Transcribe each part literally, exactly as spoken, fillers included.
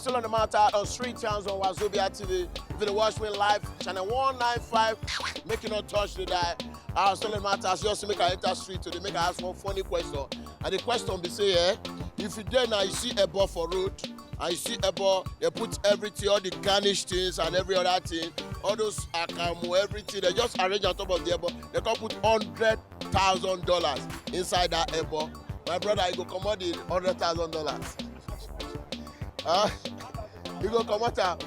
All on the matter on Street Towns on Wazobia T V. If you dey watch me live, channel one nine five, make you not touch the die. I was telling matters just make I enter street today, make I ask one funny question. And the question be say, eh, if you there now, you see a ball for road, and you see a ball, they put everything, all the garnish things and every other thing, all those akamu, everything, they just arrange on top of the ebo. They come put hundred thousand dollars inside that ebo. My brother, you go comot the hundred thousand dollars. Huh? You go comot am.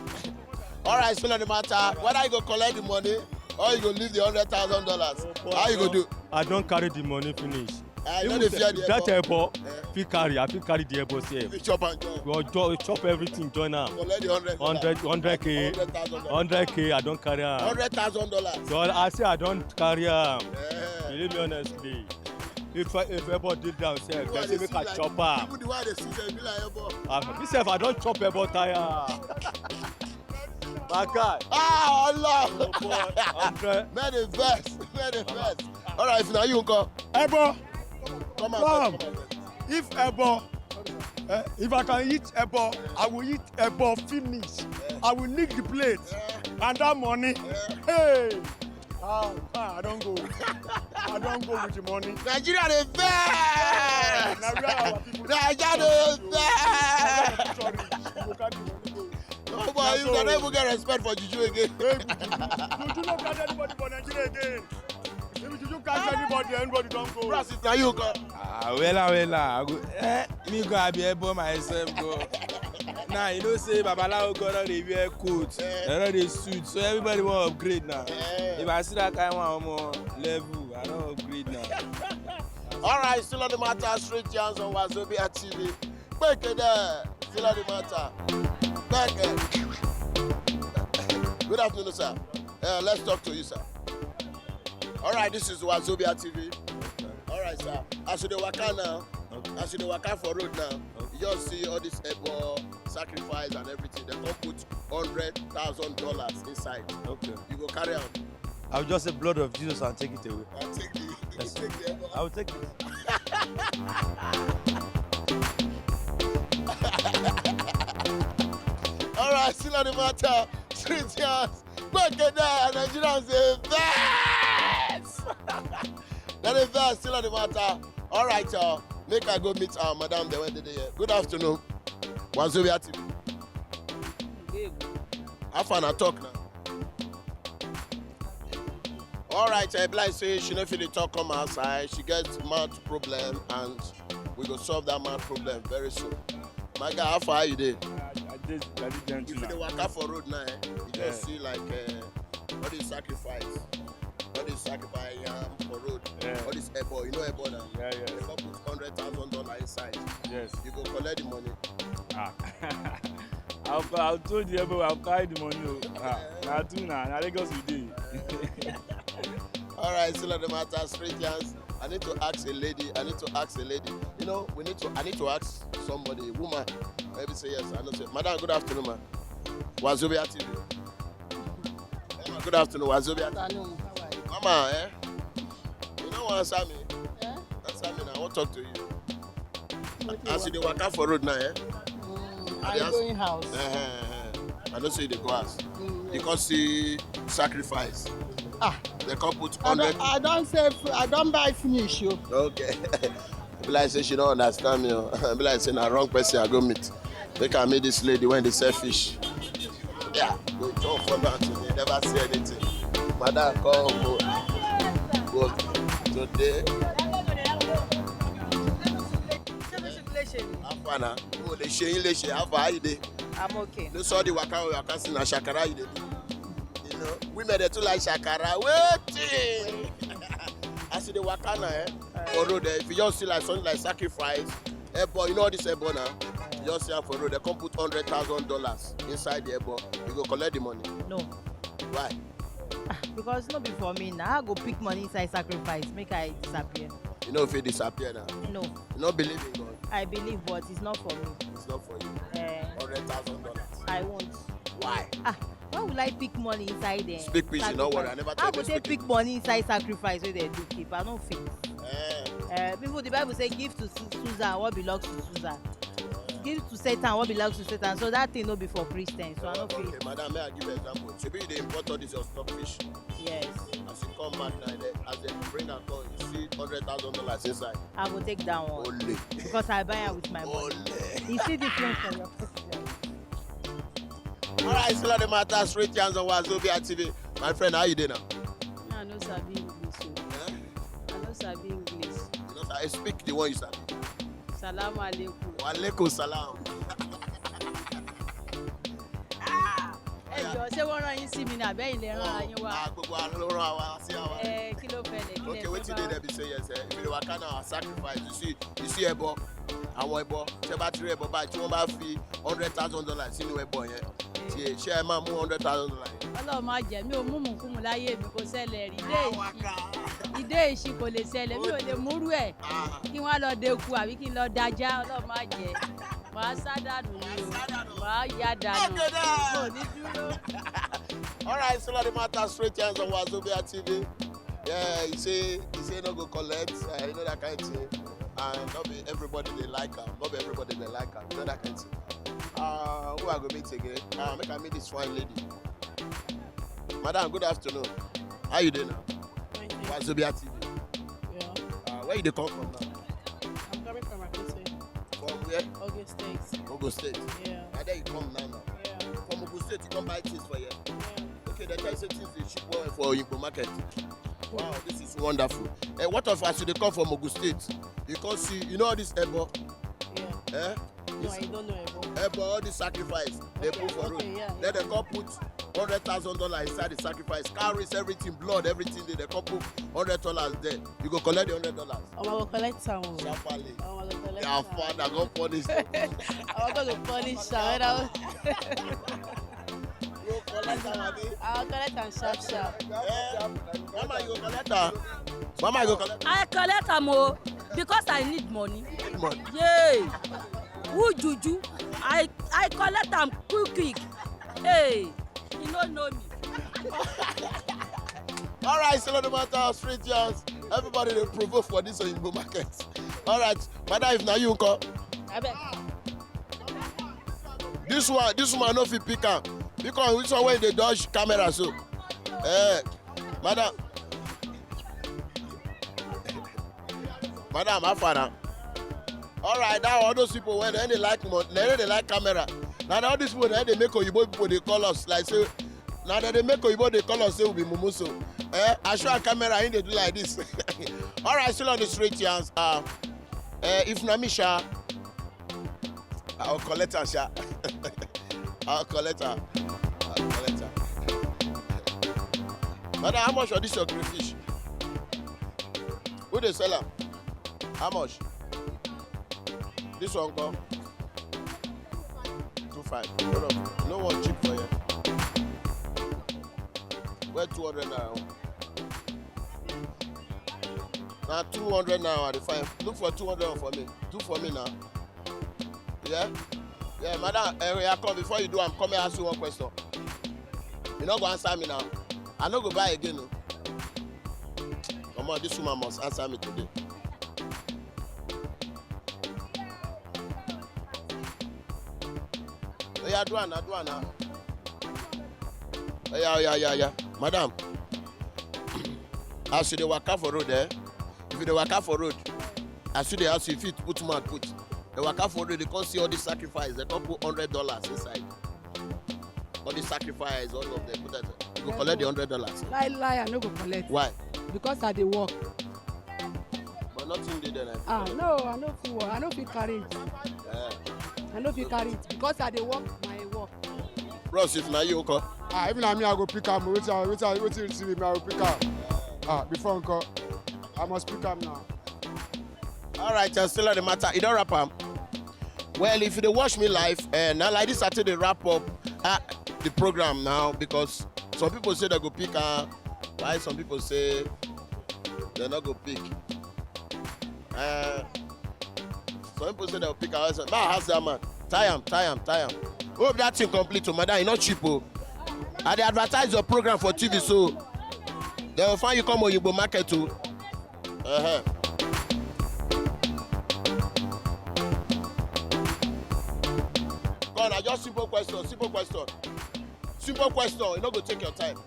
All right, so no matter whether you go collect the money or you go leave the hundred thousand dollars. How you go do? I don carry the money finish. I no dey fear the that ebo. Ebo fit carry, I fit carry the ebo sef. You chop and join. We go jo- chop everything, join am. Collect the hundred. Hundred, hundred K, hundred thousand dollars. Hundred K, I don carry am. Hundred thousand dollars. So I say I don carry am. Yeah. Believe me honestly. If I, if ebo dey down sef, dem say make I chop am. Even the one they see, they be like ebo. Ah, me sef, I don chop ebo tire. My guy. Ah, Allah. Oh boy, hundred. Men dey vex, men dey vex. All right, if na you, nko. Ebo. Come on, come on. If ebo, eh, if I can eat ebo, I will eat ebo finish. I will lick the plate. And that money, hey. Ah, ah, I don go. I don go with the money. Nigeria dey vex. Na where our people Nigeria dey vex. Sorry, you go carry the money go. Oh boy, you don't even get respect for juju again. Hey, juju. Juju no catch anybody for Nigeria again. If juju catch anybody, anybody don go. Bros, if na you, nko. Ah, wella, wella. I go, eh, me go, I be ebo myself go. Now, you know say babalawo go don dey wear coat, eh, they don dey suit, so everybody wan upgrade now. Eh. If I see that kind one, omo, level, I don upgrade now. All right, still on the matter, Street Yarns on Wazobia T V. Gbege there, still on the matter. Gbege. Good afternoon, sir. Uh, let's talk to you, sir. All right, this is Wazobia T V. All right, sir. As you dey waka now, okay, as you dey waka for road now, okay, you just see all this ebo, sacrifice and everything. They come put hundred thousand dollars inside. Okay. You go carry am. I will just say blood of Jesus and take it away. I'll take it. Yes. Take the ebo. I will take it. All right, still on the matter. Street Yarns. Gbege there, Nigerians dey vex. Dem dey vex, still on the matter. All right, uh, make I go meet our madam, the one dey there. Good afternoon. Wazobia T V. Good evening. How far na talk now? All right, I be like say she no fit dey talk come outside. She get mouth problem and we go solve that mouth problem very soon. My guy, how far you dey? I, I dey, I dey gentle now. If you dey waka for road now, eh, you just see like, eh, all this sacrifice, all this sacrifice yam for road, yeah, all this ebo, you know ebo now? Yeah, yeah. They come put hundred thousand dollar inside. Yes. You go collect the money. Ah. I'll, I'll throw the ebo, I'll carry the money. Oh. Ah, na true na, na Lagos we dey. All right, still on the matter, Street Yarns. I need to ask a lady. I need to ask a lady. You know, we need to. I need to ask somebody, a woman. Maybe say yes. I know. Say, madam, good afternoon, ma. Wazobia T V. Mama, good afternoon, Wazobia T V. Afternoon. How are you? Mama, eh? You no wan answer me? Eh? Answer me now. I wan talk to you. As you dey waka for road now, eh? Mm, I going house. Eh, eh, eh. I know say you dey go house. Mm, yes. Because see sacrifice. Ah. They come put I don, hundred. I don save, I don buy finish, yo. Okay. Be like say she no understand me. Oh. Be like say na wrong person I go meet. Make I meet this lady wey dey sell fish. Yeah, go chop for that, they never see anything. Madam, come go. Go today. How far na? O le ṣe yín léṣe. How far you dey? I'm okay. No, sorry, waka, waka, see na shakara you dey do. You know, women dey too like shakara. Wetin? As you dey waka na, eh? For road, eh, if you just see like something like sacrifice, ebo, you know all this ebo now. You just see am for road, they come put hundred thousand dollars inside the ebo. You go collect the money. No. Why? Ah, because no be for me. Now I go pick money inside sacrifice, make I disappear. You know if you disappear now. No. You no believe in God. I believe, but it's not for me. It's not for you. Eh. Hundred thousand dollars. I won't. Why? Ah, why would I pick money inside there? Speak pidgin, no worry. I never tell you. How would they pick money inside sacrifice where they do keep? I don't fit. Eh. Eh, people, the Bible say, "Give to Su- Susan what belongs to Susan." Give to Satan what belongs to Satan, so that thing no be for Christians, so I no fit. Okay, madam, may I give an example? Shebi you dey import all this your stockfish. Yes. As you come back now, they, as they bring am come, you see hundred thousand dollars inside. I go take that one. Only. Because I buy am with my money. Only. You see difference for your Christian. All right, still on the matter, straight chance on Wazobia T V. My friend, how you doing now? No, I no sabi English o. Eh? I no sabi English. You know, I speak the one you sabi. Salamu alaikum. Wa alaikum salam. Ẹ jọ, ṣé wọ́n rán yín sí mi ní àbẹ́yìn lè rán ara yín wá? Ah, gbogbo wa ló rán wa sí àwa. Ẹ, kí ló fẹlẹ̀, kí lẹ Okay, fẹ́ wetin bá dey wa? There be say yes, eh, if you dey waka now, sacrifice. You see, you see ẹbọ, àwọn ẹbọ, tẹ́ bá ti rí ẹbọ báyìí tí wọ́n bá fi hundred thousand dollars sínú ẹbọ yẹn, ṣé ṣé ẹ máa mú hundred thousand dollars yẹn? Ọlọ́run má jẹ́, mi ò mú mùkúmu láyé mi, kò ṣẹlẹ̀ rí. Ìdé ìṣí, ìdé ìṣí kò lè ṣẹlẹ̀, mi ò lè múrú ẹ̀. Ah, Kí wọ́n lọ deku àbí kí n lọ dajá, Ọlọ́run má jẹ́. Màá sá dànù ni o, màá yá dànù. Okay, then. Kò ní dúró. All right, so the matter, straight chance on Wazobia T V. Yeah, he say he say no go collect, uh, you know that kind of thing. And not be everybody they like her, not be everybody they like her, you know that kind of thing. Uh, who I go meet again? Uh, make I meet this fine lady. Madam, good afternoon. How you doing now? Thank you. Wazobia T V. Yeah. Uh, where you dey come from now? I'm coming from Akitse, From where? Ogun State. Ogun State. Yeah. And then you come now now. Yeah. From Ogun State, you come buy things for here. Yeah. Okay, they tell you say things dey cheap well for Oyingbo market. Wow, this is wonderful. Eh, what of as you dey come from Ogun State? You come see, you know all this ebo, Yeah. eh? No, I don't know about. Ebo, all this sacrifice they Okay, put for road. Okay, yeah. Then they come put hundred thousand dollars inside the sacrifice. Cowries, everything, blood, everything. They, they come put hundred dollars there. You go collect the hundred dollars. I'm gonna collect some. Sharply. I'm gonna collect Their some. father go punish them. I'm gonna punish some. You collect am, abi? I'll collect and sharp sharp. Eh? Mama, you go collect am. Mama, you go collect I collect am o, because I need money. money. Yay! Who juju? I I collect am quick quick. Hey, you no know me. All right, so no matter how street yarns, everybody dey provoke for this Oyinbo market. All right, madam, if na you come, Abeg. this one, this woman no fit pick am because this one wey dey dodge camera so. Eh, madam, madam, how far na? All right, now all those people wey dem dey like money, dem dey like camera. Na all these people dem dey make oyibo people dey call us like say na dem dey make oyibo dey call us say we be mumu so. Eh, I show her camera, him dey do like this. All right, still on the street yarns. Uh, eh, if na me sha, I go collect am sha. I go collect am. I go collect am. Madam, how much for this your crayfish? Who dey sell am? How much? This one come two five. Hold on. No one cheap for here. Where two hundred naira? Na two hundred naira I dey find. Look for two hundred for me. Do for me now. Yeah? Yeah, madam, eh, oya come, before you do am, come here, ask you one question. You no go answer me now. I no go buy again o. Comot, this woman must answer me today. Oya, do am na, do am na. Oya, oya, oya, oya. Madam, as you dey waka for road, eh? If you dey waka for road, as you dey, as you fit put mouth put. Dey waka for road, dey come see all this sacrifice. Dey come put hundred dollars inside. All this sacrifice, all of them. Put that. You go collect the hundred dollars. Lie, lie, I no go collect. Why? Because I dey work. But nothing dey there. Like, Ah, no, I no fit work. I no fit carry it. Eh. I no fit carry it because I dey work my work. Bros, if na you, okay. Ah, if na me, I go pick am. Wetin, wetin, wetin you see me, I go pick am. Ah, before nko, I must pick am now. All right, I'm still on the matter. You don't wrap am. Well, if you dey watch me live, and now like this, I take the wrap up uh, the program now because some people say they go pick am. Why some people say they no go pick? Uh, some people say they'll pick am. I say, man, ask that man. Tie am, tie am, tie am. Hope that thing complete to madam. E no cheap o. I dey advertise your program for T V, so they will find you come Oyigbo market o. Uh-huh. Na just simple question, simple question. Simple question, e no go take your time.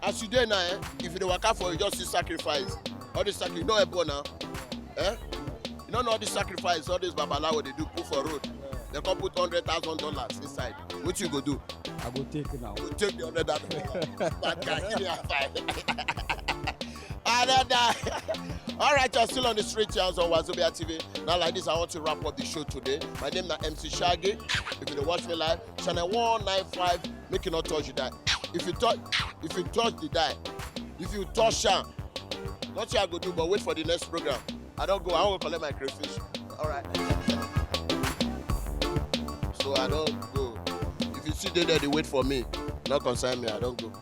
As you dey now, eh, if you dey waka for, you just see sacrifice. All this sacrifice, you no help una. Eh? You no know all this sacrifice all this babalawo dey do put for road. Dem come put hundred thousand dollars inside. Wetin you go do? I go take now. You take the hundred thousand dollars. Bad guy, give me a five. Another. All right, you're still on the street, you're on Wazobia T V. Now, like this, I want to wrap up the show today. My name na M C Shaggy. If you dey watch me live, channel one nine five, make you not touch the die. If you touch, if you touch the die, if you touch am, nothing I go do but wait for the next program. I don go, I wan go collect my crayfish. All right. So I don go. If you still dey there, dey wait for me. No concern me, I don go.